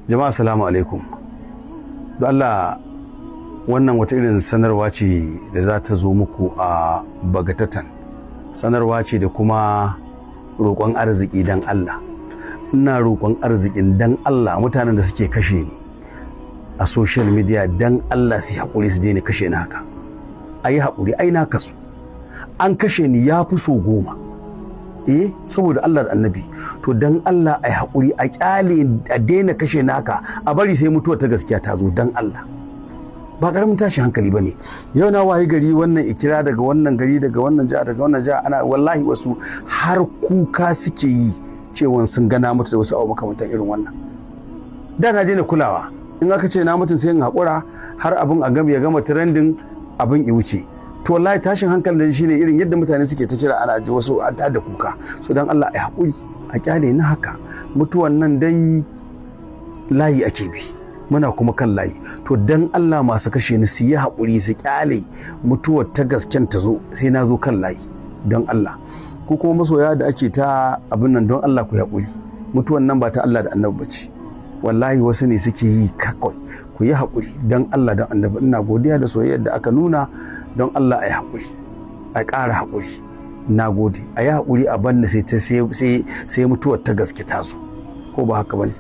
Jama'a, salamu alaikum. Don Allah, wannan wata irin sanarwa ce da za ta zo muku a bagatatan. Sanarwa ce da kuma roƙon arziki. Don Allah, ina roƙon arzikin, don Allah, mutanen da suke kashe ni a social media, don Allah su haƙuri, su daina kashe ni haka. A yi haƙuri, ai na kasu, an kashe ni ya fi so 10. Eh, saboda Allah da Annabi, to dan Allah a yi haƙuri, a ƙyale, a daina kashe naka, a bari sai mutuwa ta gaskiya ta zo. Dan Allah, ba ƙaramin tashin hankali ba ne. Yau na wayi gari, wannan ikira daga wannan gari, daga wannan jiha, daga wannan jiha, ana wallahi wasu har kuka suke yi cewa sun gana mutu da wasu abu makamantan irin wannan. Da na daina kulawa, in aka ce na mutum sai in haƙura har abin a gama, ya gama trending, abin ya wuce. To wallahi tashin hankalin da shine irin yadda mutane suke ta kira, ana ji wasu an da kuka. So dan Allah ai haƙuri, a kyale ni haka. Mutuwan nan dai layi ake bi, muna kuma kan layi. To dan Allah, masu kashe ni su yi haƙuri, su kyale mutuwar ta gasken ta zo, sai na zo kan layi. Don Allah, ko kuma masoya da ake ta abin nan, don Allah ku yi haƙuri. Mutuwan nan ba ta Allah da Annabi bace, wallahi wasu ne suke yi kawai. Ku yi haƙuri don Allah, don Annabi. Ina godiya da soyayyar da aka nuna. Don Allah a yi haƙuri, a ƙara haƙuri. Na gode. A yi haƙuri, a banni sai mutuwar ta gaske ta zo, ko ba haka ba ne?